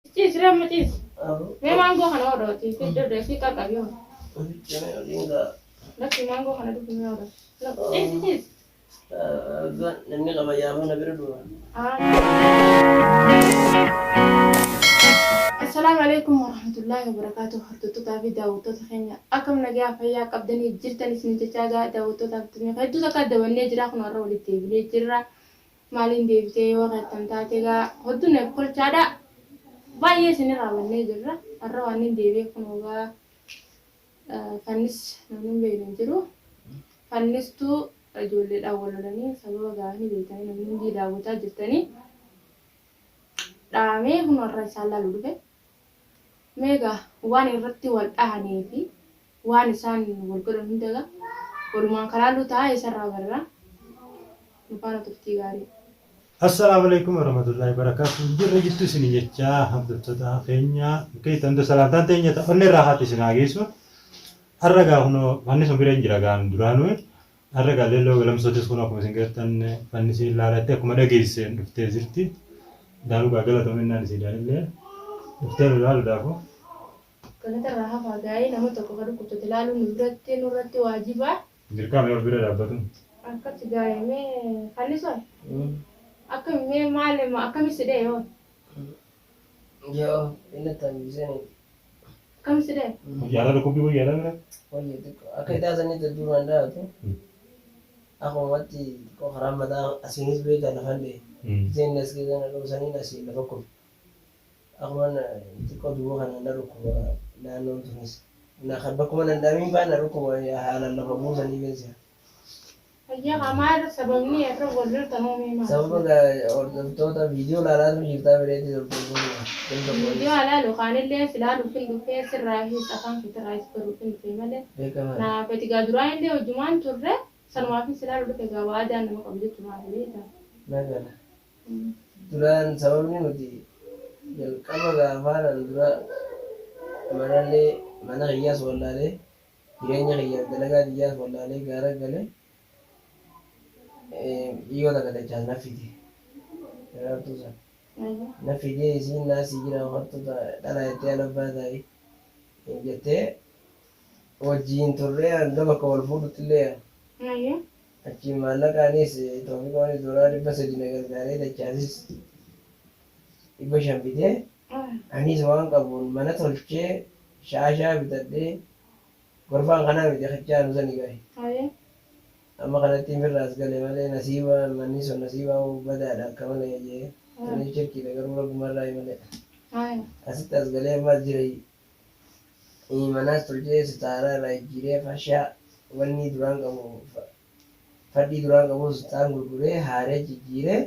Ciisi ramma ciisi. Mee maangoo kana hodhooti. Fi dhodhee fi qaqqabi hoo. Lakki maangoo kana dhufi mee hodho. Ciisi ciisi. Namni qaba yaamuu na bira dhufa. Assalaamu alaikum warahmatullaahi wabarakaatuh hordoftoota fi daawwattoota keenya akkam nagaa fayyaa qabdanii jirtan isin jechaa gaa daawwattoota fi hedduu takka dawwannee jira kun har'a walitti deebinee jirra. Maaliin deebitee yoo keettan taate egaa hoddu neef kolchaadha. Baay'ee isinirraa bannee jirra. Har'a waan inni deebi'e kun egaa fannis namni hin beekne hin jiru. Fannistuu ijoolleedhaan wal lolanii sababa gaafni beektanii namni hundi daawwataa jirtanii. Dhaamee kun har'a isaan laalu dhufe. Mee egaa waan irratti wal dhahanii fi waan isaan wal godhan hunda egaa walumaan ka laalluu ta'a isarraa barra. Nu faana turtii gaarii. Assalaamu Aleeykum Warahmatullaahi Wabarakaatuh Jirra jirtu isin jechaa hordoftoota keenya keessa hunda salaamtaan teenya ta onnee irraa haati isin haa geessu. Har'a gaa kunoo fanni sun bira hin jira gaa duraanuu har'a gaa leelloo galamsootis kunoo akkuma isin gartan fanni ilaalatte akkuma dhageesseen dhuftee jirti. Daanuu gaa galatoomennaan isiidhaanillee dhuftee nu ilaaluudhaafu. Galata irraa hafaa gaa'ee nama tokko ka dhukkubsate ilaaluun nu biratti nurratti waajiba. Dirqama yoo bira dhaabbatu. Akkasi gaa'ee mee fannisoon akkami mee maal akkami si dha'e hoo? Yoo inni tambisanii. Akkami si dha'e? Guyyaadhaa dhukkubbii guyyaadhaa bira. Wayya xiqqoo akka itaa sanitti duraan dhaatu akkumatti xiqqoo karaa mataa asiinis beektaa lafan dha'e. Isheen as keessa na dhoosaniin asiin lafa kufe. Akkuma xiqqoo duuba kana na dhukkuba naannoon tunis. Na bakkuma nan dhaamiin faan na dhukkuba haalaan lafa buusanii beeksisa. Fayyaa kaa maal sababni irra wal loltan hoo mee maal? Sababa hordoftoota viidiyoo ilaalaatu jirtaa bireetti hordoftoota. Viidiyoo alaalu kaanillee silaaluuf hin dhufee sirraa his afaan keetirraa his baruuf hin dhufee malee. Beekamaa. Naaf ati gaa duraa illee hojjumaan turre sanumaaf hin silaalu dhufe gaa waadaan nama qabu jechumaaf beektaa. Nagala. Duraan sababni nuti jalqaba gaafaanan dura manallee mana kiyyaas wallaalee jireenya kiyyaaf dalagaa tiyyaas wallaalee gaara gale dhiyyoo takka dachaas na fide. Daraartuu san. Na fidee isiin naasii jira hattu dhalaa jettee ana abbaa taa'i jettee wajjiin turree hanga bakka wal fuudhutti illee. Achiin maallaqaanis Toofiqoonis doolaara 300 na gargaaree Dachaasis 500 bitee anis waan qabuun mana tolchee shaashaa bitadhee gorfaan kanaa miti achi aanu sani gahe. Amma kanattiin firra as gale malee nasiiba manni sun nasiibaa badaadha akka malee jee sunis shirkiidha garuu rabbumarraayi malee. Asitti as galee amma as jira. Manaas tolchee sitaaraa irraa jijjiiree farshaa wannii duraan qabu fadhii duraan qabus taan gurguree haaree jijjiiree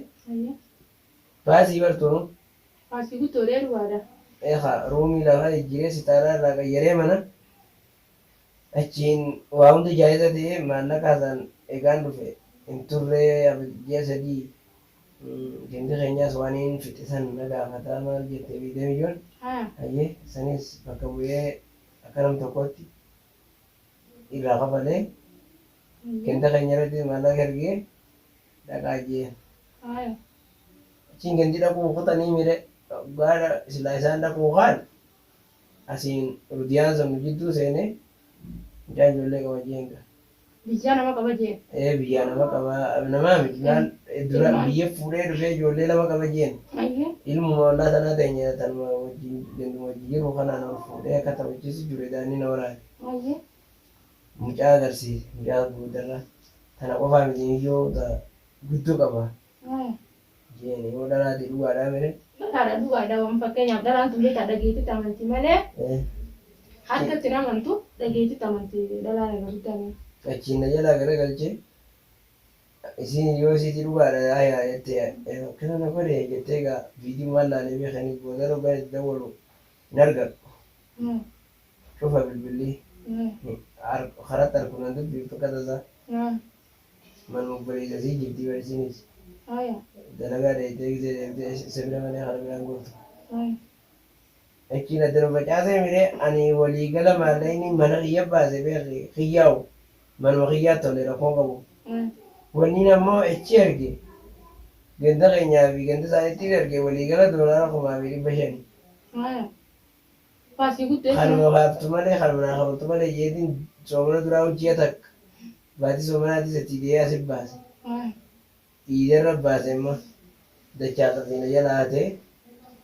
baasii bar tunu. Baasii guddoo dheeru baada. Eekaa ruumii lafaa jijjiiree sitaaraa irraa qayyaree mana achiin waa hunda jaayiza ta'ee maallaqaa san egaan dhufe hin turree ji'a 3 Gandi keenyaas waaniin fixe san na gaafataa maal jette beeytee miyyoon? Hayyee sanis bakka bu'ee akka nam tokkootti irraa kafalee ganda keenya irratti maallaqa ergee dhaqaa jeen. Achiin gandi dhaquu kutanii mire gaara silaa isaan dhaquu kaan asiin rudiyaan sun nu jidduu seenee mucaan ijoollee qaba jeen gaa. Biyyaa nama qaba jeen. Ee biyyaa nama qaba namaa miti laal dura Ilmaan. biyya fuudhee dhufee ijoollee lama qaba jeen. Ilmuma ollaa tanaa teenya tanuma wajjin ganduma wajjin jiru kanaan ol fuudhee akka taphachiisu jiru edaanni na waraane. Mucaa agarsiise mucaa boodarra tana qofaa miti miyyoo ta guddoo qaba. Jeeni yoo dhalaate dhugaadhaa mire. Dhalaadha dhugaadha waan fakkeenyaaf dhalaan tun beektaa dhageetitti amanti malee harkatti hin amantu dhageetitti amanti dhalaan irra guddaan. Achiin na jalaa garagalche isiin yoo isiitii dhugaadha yaa jette akkana na godhe jettee egaa viidiyoo laalee beekanii booda hoggaan itti dawwalu hin argadhu. Cufa bilbilli karatti arku nan dubbiftu akka tasaa. Manuma obboleessa isii jirti bar isiinis. Dalagaa dheeyxee gisee deemtee isa bira malee kara biraan gortu. Achiin adda nu facaasee mire ani walii gala maallaqni mana kiyya baase beeki kiyyaawu manuma kiyyaa tole rakkoon qabu. Wanniin ammoo achi erge ganda keenyaa fi ganda isaaniitti erge walii gala doolaara 1500. Haya. Baasii guddoo Kanuma kaaftu malee kanuma naa kafaltu malee jeetiin soomana duraa ji'a takka baatii soomanaatis achi gahee asi baase. Haya. Iidarra baase immoo dachaa xafiina jala hatee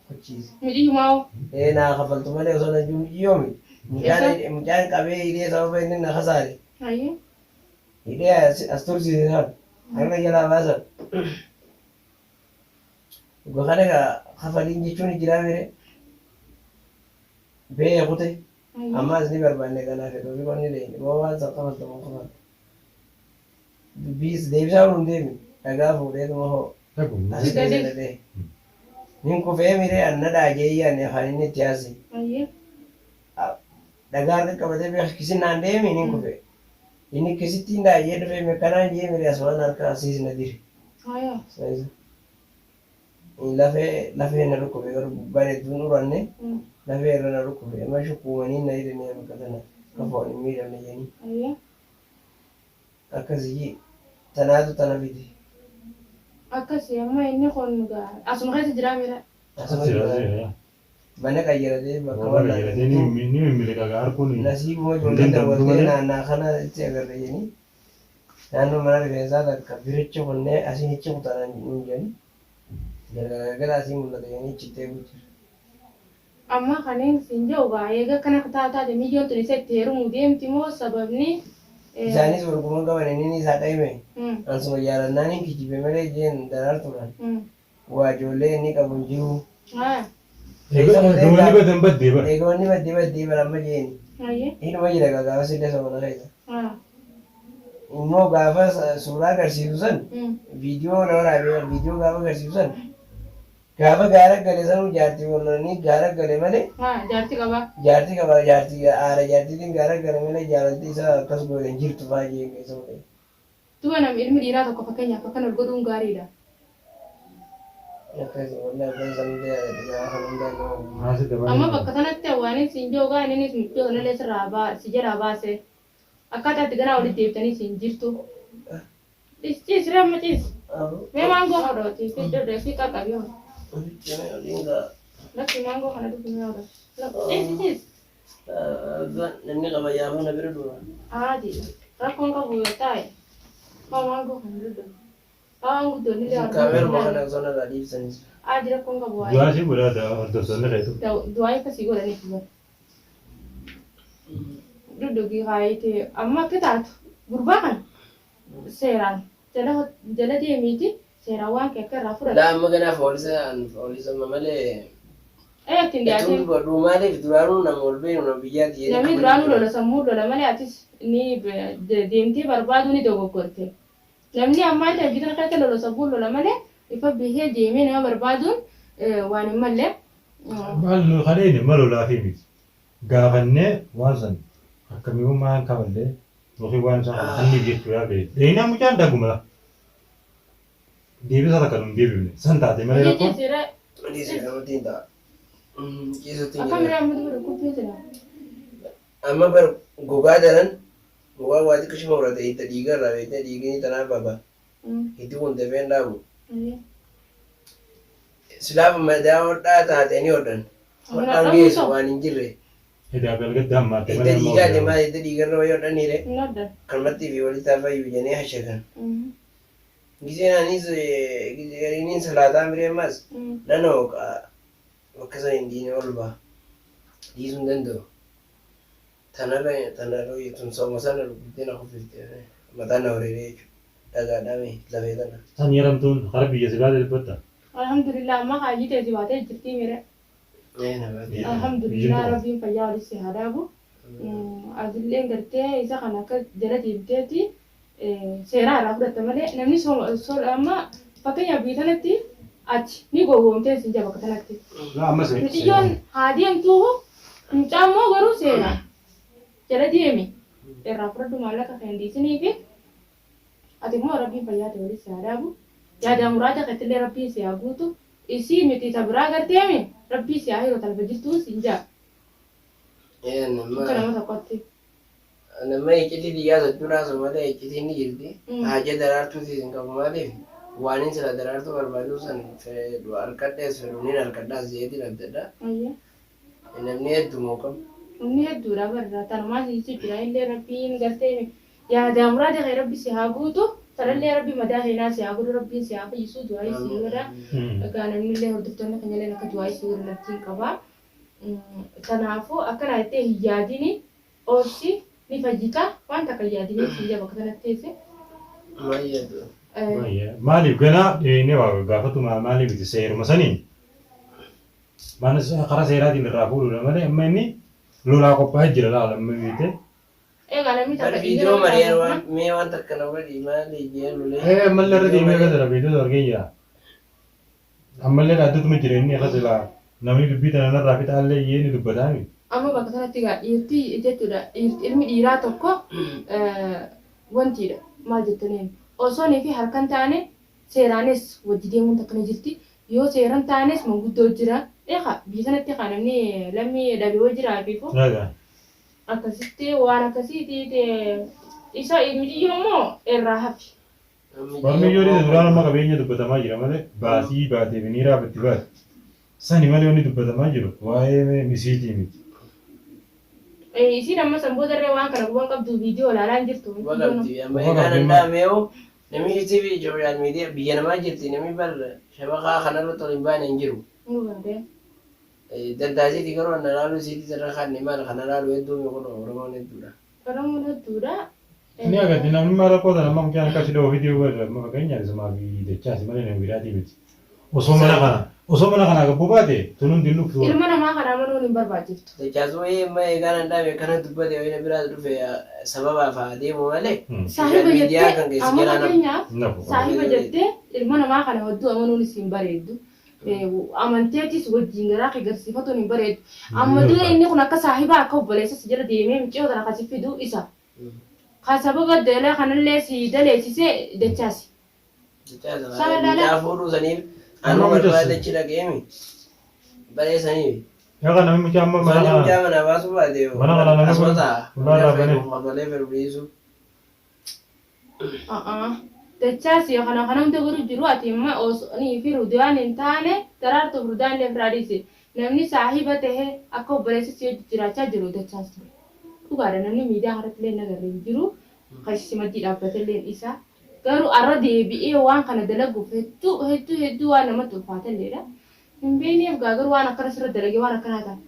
kuchiise. Muciyyumaa hoo? Ee naa kafaltu malee osoo na jiru muciyyoo miti. Mucaan mucaan qabee hidhee sababa inni na kasaare. Hayyee. Hidhee as tursiise san harka jalaa baasan. Dhuga kana egaa kafaliin jechuun jiraa mire. Bee kute. Ammaas ni barbaanne kanaaf fedhu ofii qonni leenye. Moo waan san kafaltu moo kafaltu. Dubbiis deebisaa oolu hin deemne. Dhagaa fuudheetuma hoo. As keessa na dhahe. Nin kufee miree an na dhaha jeeyyi ani afaan inni itti haase. Dhagaa harka qabatee beeka kisin naan deemi nin kufe. Inni kisittiin dhaha jee dhufee mekkanaan jee miree asumaan harka asiis na dire. Saisa. Lafee lafee na dhukkube garuu gubbaan hedduun uranne lafee irra na dhukkube. Amma shukkuumanii na hidhanii bakka tana akka foon hin miidhamne jedhanii. Akkasi jii. Tanaatu tana fide. Akkasi amma inni kun gaa asuma keessa jiraa mira. Asuma As jira jira. as jira. Mana qayyaratee bakka Mana wallaalee qayyaratee ni ni mimmileqa gaa harkuun hin Nasiibuma ijoollee danda'amtu dawwaltee malee. naannaa kana itti agarre jedhanii naannoo mana rifeensaa takka birichi kunnee asiin ichi kutanaan nuun jedhanii galgala galgala asii mul'ata jedhanii achitti eeguu jira. Amma kanin siin je'u gaa eega akkana ka taatu taate miyyoon tun isa itti heerumuu deemti moo sababni Isaanis wal quba hin qaban inninis haqa hime an suma jaalannaanin kijibe malee jeen daraartuudhaan waa ijoollee inni qabu hin jiruu. Eega wanni badan baddee bar. Eega wanni badde baddee bar amma jeeni. Hidhuma jira gaa gaafas illee soomana keessa. Immoo gaafa suuraa agarsiisu san viidiyoo na waraabee viidiyoo gaafa agarsiisu san Gaafa gaara gale sanuu jaartii wal lolanii gaara gale malee. Haa jaartii qabaa. Jaartii qaba jaartii haadha jaartiitiin gaara gale malee jaalalti isaa akkas goote hin jirtu faa jeen keessa malee. Duba nam ilmi dhiiraa tokko fakkeenyaaf akkana ol godhuun gaariidha. Akkasi wallahi abbaan san hunda yaadadhe gaafa kana hundaa nama guba. Haasi dabalee. Amma bakka tanatti waanin siin jiru gaa inninis mucayyoo tanallee sirraa baa si jalaa baase akkaataa itti ganaa walitti deebitanii siin jirtu. Ciis ciis ree amma ciis. Mee maangoo kana ciisee dhodhee fi qaqqabi hoo. Lakki maangoo kana dhugi mee hoo. Ciis ciis. Namni qaba yaafuu na bira dura. Haati rakkoon qabu yoo taa'e. Haa maangoo kana dhodhu. Haa waan guddoon illee Kaameeruma kana osoo narraa dhiibsanis. Haati rakkoon qabu waa'ee. Du'aa si godhaa hordoftoonni keetu. Du'aa akkasii godhaniif bara. Dhudhugi kaayite amma akka taatu gurbaa kana seeraan jala jala deemiiti seeraan waan kee akka irraa fudhatu. Laa amma ganaa foolisa an foolisa amma malee. Ee itti hin Ittuu dhiyaatin. dubbadhu maaliif duraanuu nama ol beenu nama biyyaati jedhee Namni kabajuu duraanuu jira. lola sammuu lola malee atis ni deemtee barbaaduu ni dogoggorte. Namni ammaa isa biyya tana keessa lola sammuu lola malee ifa bahee deemee nama barbaaduun waan hin malle. Maal nu kaleene ma lolaafii miti. Gaafannee waan san akkamiummaa hin kafallee yookiin waan isaan kafalaniif jechuudhaaf dheeyna. Dheeynaa mucaan dhaguma deebisa takka nu hin deebifne. San taate malee rakkoon. Ciisire. Dhiisi namatti hin ta'a. Ciisutti hin Akkam jira. ree amma duba dhukkubbiin sila. Amma bar gogaa daran gogaa waa xiqqishuma murate hidda dhiiga irraa beektee dhiigni tanaaf baba. Hiddi kun dafee hin dhaabu. Silaa madaa hodhaa taate ni hodhan. Hodhaan geessu waan hin jirre. Edaa galgadda hammaatte Hidda malee amma dhiigaati hodhaa. maal hidda dhiigarra wayii hodhaniire. Hin hodhan. Kanumatti fi walitti haa fayyu jedhanii hashakan. Gizeen anis gizeen salaataa miree ammas nan hooqa bakka san hin dhiine ol baha. Dhiisuu hin danda'u. Tanarra tanarra tun sooma sana rukuttee na kuffifte mataa na wareeree jechuudha. Dhagaadhaa lafee tana. San yaramtuun kara biyya si baate dubbatta. Alhamdulillah amma haajii tee si baatee jirtii mire. Ee na baate. Alhamdulillah rabbiin fayyaa walitti si haa dhaabu. Atilleen gartee isa kana akka jala deemteeti seeraa irraa fudhatta malee namni amma fakkeenyaaf biyya tanatti ati ni gowwoomtee sin jaba bakka tanatti. Laa amma se Mucayyoon haa deemtuu mucaan moo garuu seeraan jala deemi irraa fudhadhu maallaqa kee hin dhiisinii fi ati immoo rabbiin fayyaa ta'e walitti si haa dhaabu yaadaa muraada keettillee rabbiin si haa guutu isii miti ta biraa garteemi rabbii si haa hiru talba jirtuun sin jaa Ee nama akka nama tokkotti. Nama iccitii biyyaa jechuun haasa'u malee iccitiin ni jirti. Haja daraartuutis hin qabu maaliif waanin sila daraartuu barbaaduu san fedhu harkadhees fedhu nin harkadhaas jeetiin abdadha. Namni hedduu moo kam? Namni hedduudha barra tanumaa si jechuu jira illee rabbiin gartee yaadaa muraada kee rabbi si haa guutu tanallee rabbi madaa keenaa si haa godhu rabbiin si haa fayyisu du'aayii si godha. Egaa namni illee hordoftoonni keenya illee akka du'aayii si godhan abdiin qaba. Kanaafuu akkana jettee hin yaadini obsi ni fayyita waan takka hin yaadini si ija bakka kanatti teesse. Maal yaadu? Maaliif ganaa dhiyeenya waa gaafatuma maaliif miti seeruma saniin Mana karaa seeraatiin irraa fuudhuudha malee amma inni lolaa qophaa'ee jira laala amma beekte. Egaa namni Bar takka dhiiga viidiyoo nama mariyaan waan taasifna. mee waan takka na godhi maali jee lulee. Ee ammallee irra Viidiyoo deemee mariyaan. akkasira viidiyoo argee jira. Ammallee dhaaddatuma jira inni akka silaa namni dubbii tana narraa fixaallee iyyee ni dubbataami. Amma bakka kanatti egaa dhiirti jechuudha dhiirti ilmi dhiiraa tokko wantiidha maal jettaniin osoo fi harkan taane seeraanis wajji deemuun takka ni jirti. Yoo seeran taanes manguddoo jira. Eekaa biyya sanatti kaa namni lammii dhabe yoo jiraateefu Raga. akkasitti waan akkasiiti isa miciyyoo immoo irraa hafi. Waan miyyoo dhiise duraan amma qabeenya dubbatamaa jira malee baasii baatee fi niiraaf itti baate. Sani malee wanni dubbatamaa jiru waa'ee misiitii miti. Isiin amma san boodarree waan kana quban qabdu viidiyoo ilaalaa hin jirtu. Quba qabdi amma Quba egaa qabdi nan dhaameewu namni YouTube social media biyya namaa jirti namni bar shabakaa kanarratti ol hin baane hin jiru. Dantaa isiiti garuu anna laaluu isiiti irra kaanne maal kana laalu hedduu mi kun Oromoon hedduudha. Oromoon hedduudha. Ni agarti namni maal rakkoo tana amma mucaan akka si dhawoo fidee warra amma fakkeenyaaf isumaa fi dachaasi malee nama biraatii miti. Osoo mana kana osoo mana kanaa gabbuu baate tun hundi hin dhuftu. Ilma namaa kana amanuun hin barbaachiftu. Dachaas wayii amma eegaa nan dhaame akkana dubbate wayii na biraas dhufe sababaaf haa deemu malee social Saahiba media jettee kan keessa amma jalaa nama. fakkeenyaaf Nafu. saahiba jettee ilma namaa kana hedduu amanuunis hin bareeddu. Amanteetis wajjin garaa kee garsiifatuun hin bareeddu. Amma dura inni kun akka saahibaa akka obboleessa si jala deemee miciyoo tana kan si fidu isa. Kan sababa dala kanallee si daleessise dachaasi. Dachaasa Sana lala. mucaa fuudhuu saniif Amma anuu mucaa barbaada achi dhaqeemi baree saniif. Yaa kana namni mucaa amma mana Osoo inni kana mucaa manaa baasuu baate mana kana namni asuma kun ta'a. ulaa irraa banee. Kafalee fedhu dhiisu. Dachaasi kana kana hunda godhu jiru ati imma osoo fi rudaan hin taane daraartuuf rudaan illee ofirraa dhiisi. Namni saahiba tahe akka obboleessa si wajji jiraachaa jiru dachaas ture. Dhugaadha namni miidiyaa kanarratti illee hin agarre hin jiru. Kan si maddii dhaabbate illee isa. Garuu arra deebi'ee waan kana dalaguuf hedduu hedduu hedduu waan namatti ulfaate illeedha. Hin beekneef gaa garuu waan akkana sirra dalagee waan akkanaa ta'a.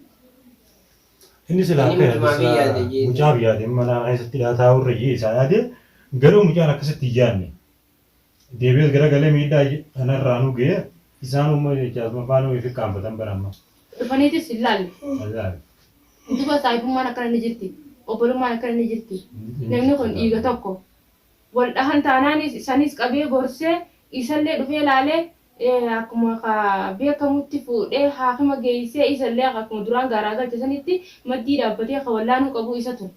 Inni silaa Inni akka mucumaaf yaade yaade silaa jeeti. mucaaf yaade mana keessatti hidhaa taa'urra iyyee isaa yaade garuu mucaan akkasitti hin yaadne. Deebi'ees garagalee miidhaa kanarraa nu ga'e isaan umma jechaasuma faana ofi qaanfatan bara amma. Dhufaniitis hin laalle. Wallaahi. Duba saahibummaan akkana ni jirti. Obbolummaan akkana ni jirti. Namni kun dhiiga tokko. Wal dhahan taanaanis isanis qabee gorsee isallee dhufee laalee akkuma ka beekamutti fuudhee haakima geessee isallee akkuma duraan gaaraa galche sanitti maddii dhaabbatee ka wallaanuu qabu isa ture.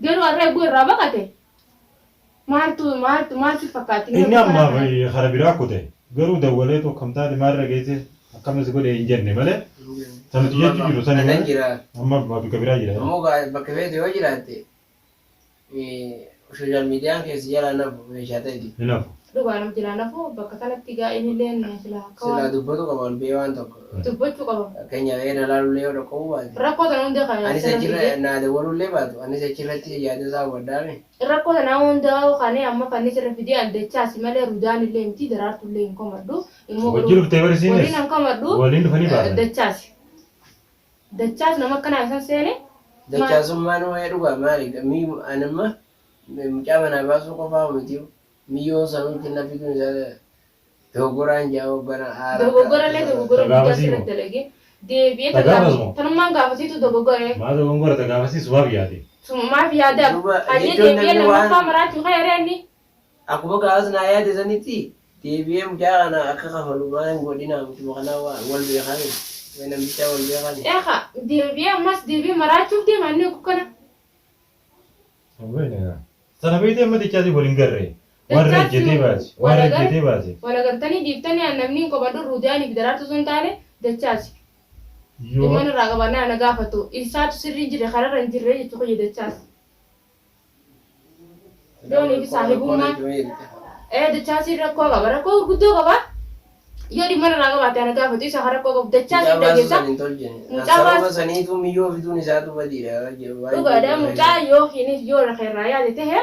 Garuu har'a egguu irraa baqate maaltu maaltu maal si fakkaatti? Inni ammaaf kara biraa kute. Garuu dawwaleetu akkam taate maalirra geesse akkamis godhe hin jenne malee kan nuti jechuu jiru sani Anan malee jira. amma bakka biraa jira. Ammoo bakka feete yoo jiraatte Social miidiyaan kee si jalaa nafu meeshaa ta'eti. Hin hafu. Dhugaa nam jalaa nafu bakka kanatti gaa inilleen silaa akka Silaa waan dubbatu qaba ol ba'ee waan tokko. Dubbachuu qaba. Fakkeenyaaf ee na laalullee yoo dhaqqabuu baate. Rakkoo tana hunda kan Anis asirra achirra fide. naa dawwalullee baatu anis achirratti yaada isaa hubadhaame. Rakkoo tana hunda kan amma kan sirra fide an dachaasi malee rudaan illee miti daraartu illee hin komadhu. Immoo Wajjin garuu dhuftee bari isiinis waliin an komadhu waliin dhufanii baatan. Dachaasi. Dachaas nama akkanaa isan seene maal. Dachaasummaan waa'ee dhugaa maali mii an amma mucaa manaa baasuu qofaa miti miyyoon sanuu kenna fiduun isaa dogoggoraan jaa hoggana aara akka Dogoggora illee dogoggora Ta guddaa gaafasii sirra moo? dalage deebi'ee Ta ta gaafas gaaf moo? tanummaan gaafasiitu dogoggore. Maa dogongora ta gaafasii sumaaf yaade. Sumaaf yaadaaf Duuba hayyee jechuun deebi'ee namni waan lammaffaa maraachuu ka'e ree inni. Akkuma gaafas naa yaade sanitti deebi'ee mucaa kana akka kafalu maa hin godhinaa mucuma kanaa waa wal beekaami way namtichaa wal beekaami. Eekaa deebi'ee ammas deebi'ee maraachuuf deema inni oguu kana. Hin beekne egaa. Sana beektee amma dachaasii wal hin garre. Warra Dachaasii ejjetee baase. wal Warra agar ejjetee baase. wal agartanii dhiiftanii an namni hin qobadhu Ruudiyaanii fi Daraartuu osoo hin taane dachaasi. Yoo Ilmoon irraa qabaannaan ana gaafatu. Isaatu sirrii hin jirre kararra hin jirre jechuu kiyya dachaasi. Doonii fi saahibummaan ee dachaasiin rakkoo qaba. Rakkoo gurguddoo qaba. Yoo dhimma irraa qabaate ana gaafatu isa rakkoo qabu dachaa Mucaa si baasuu dhageessa. san hin tolchine. Mucaa Sababa baas- saniitu miyyoo fiduun isaatu badiidha. Dhugaadha mucaa yoo hinis yoo lafa irraa yaade tahe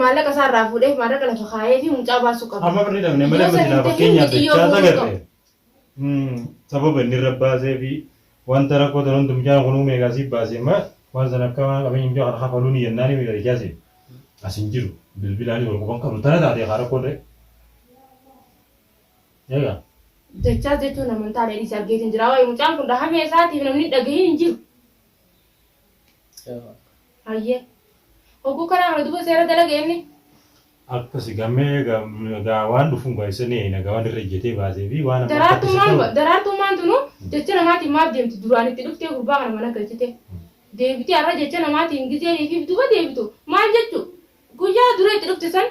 maallaqa isaa irraa fuudhee maallaqa lafa kaayee fi mucaa baasuu qaba. Amma birri dhabne malee Yoo amma san silaa hin tahin fakkeenyaaf mixiyyoo dachaa fuudhuu agarre. Sababa inni irra baasee fi wanta rakkoo tan hundi mucaan kun uume egaa siif baasee ma waan sana akka waan qabeenya mucaa kana kafaluu ni jennaan himi dachaa si as hin jiru bilbilaanis wal quban qabnu tana taatee kaa rakkoon ree. Egaa. Dachaa jechuun amantaa dheedhiis argeetiin jira. Waa'ee mucaan kun dhahamee isaatiif namni dhagahiin hin jiru. Hayyee. Hogguu kanaa kana duuba seera dalaga inni. Akkasi gammee gaa waan dhufuun gaa isa ni eeyna gaa waan irra ejjetee baasee fi waan amma akkatti isa Daraartummaan ta'u. daraartummaan tunu jecha namaatiin maaf deemti duraan itti dhuftee gurbaa kana mana galchite. Deebitee har'a jecha namaatiin gizee fi duuba deebitu maal jechu guyyaa dura itti dhufte san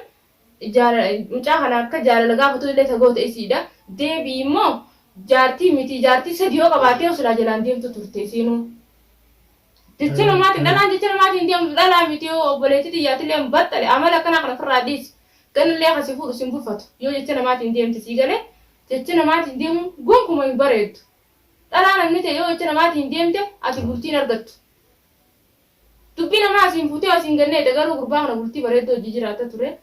mucaa kana akka jaalala gaafatu illee ta goote isiidha. Deebii immoo jaartii miti jaartii sadi yoo qabaattee silaa jalaan deemtu turte isiinuu. Jecha namaatiin dhalaan jecha namaatiin deemtu dhalaa miti yoo obboleettii xiyyaatillee hin baxxale amala akkanaa kana ofirraa dhiisi. Ganallee akkasii fuudhu sin bulfatu yoo jecha namaatiin deemte sii galee jecha namaatiin deemuun gonkumaa hin bareeddu. Dhalaa namni ta'e yoo jecha namaatiin deemte ati bultii hin argattu. Dubbii namaa asiin fuutee asiin ganneete garuu gurbaa kana bultii bareedduu hojii jiraata ture.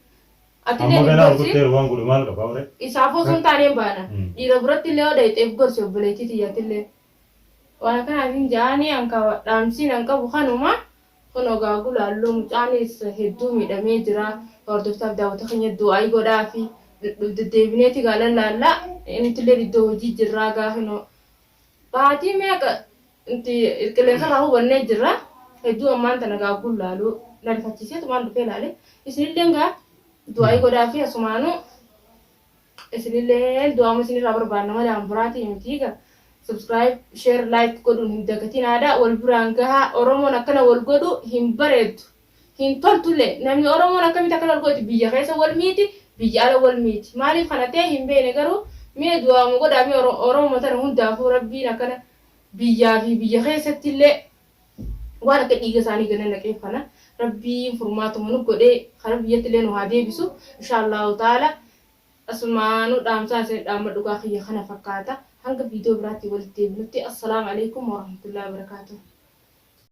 Atillee Amma ni ganaa gorsi. rukutteeru waan godhu maal qaba ore. Isaaf osoo hin taane hin baana. Dhiira biratti illee yoo dhayxeef gorsi obboleettii tiyyaatillee. Waan akkanaatiin ja'anii anka dhaamsiin an qabu kanuma kun ogaa gulaalluu mucaanis hedduu miidhamee jira. Hordoftaaf daawwata keenya du'aayii godhaa fi deddeebineeti gaa lallaalla. Nutillee iddoo hojii jirraa gaafinoo. Baatii meeqa nuti qilleensarraa hubannee jirra. Hedduu ammaan tana gaa gulaaluu na rifachiiseetumaan dhufee ilaale. Isinilleen gaa du'aayii godhaa fi asumaanuu isinillee du'aama isinirraa barbaanna malee an biraatii miti gaa. Subscribe, share, like godhuun hin dagatinaadha. Wal biraan gahaa Oromoon akkana wal godhu hin bareeddu. Hin toltullee namni Oromoon akkamitti akkana wal godhti biyya keessa wal miiti biyya ala wal miiti. Maaliif kana ta'e hin beekne garuu mee du'aama godhaa mee Oromoo tana hundaafuu rabbiin akkana biyyaa fi biyya keessatti illee waan akka dhiiga isaanii gana naqeef kana rabbiin furmaatuma nu godhee kara biyyatti illee nu haa deebisu inshaallahu ta'ala. Asumaanuu dhaamsaan isin dhaamma dhugaa kiyya kana fakkaata. Hanga viidiyoo biraatti walitti deebinutti assalaamu alaikum warahmatullahi wabarakaatuh.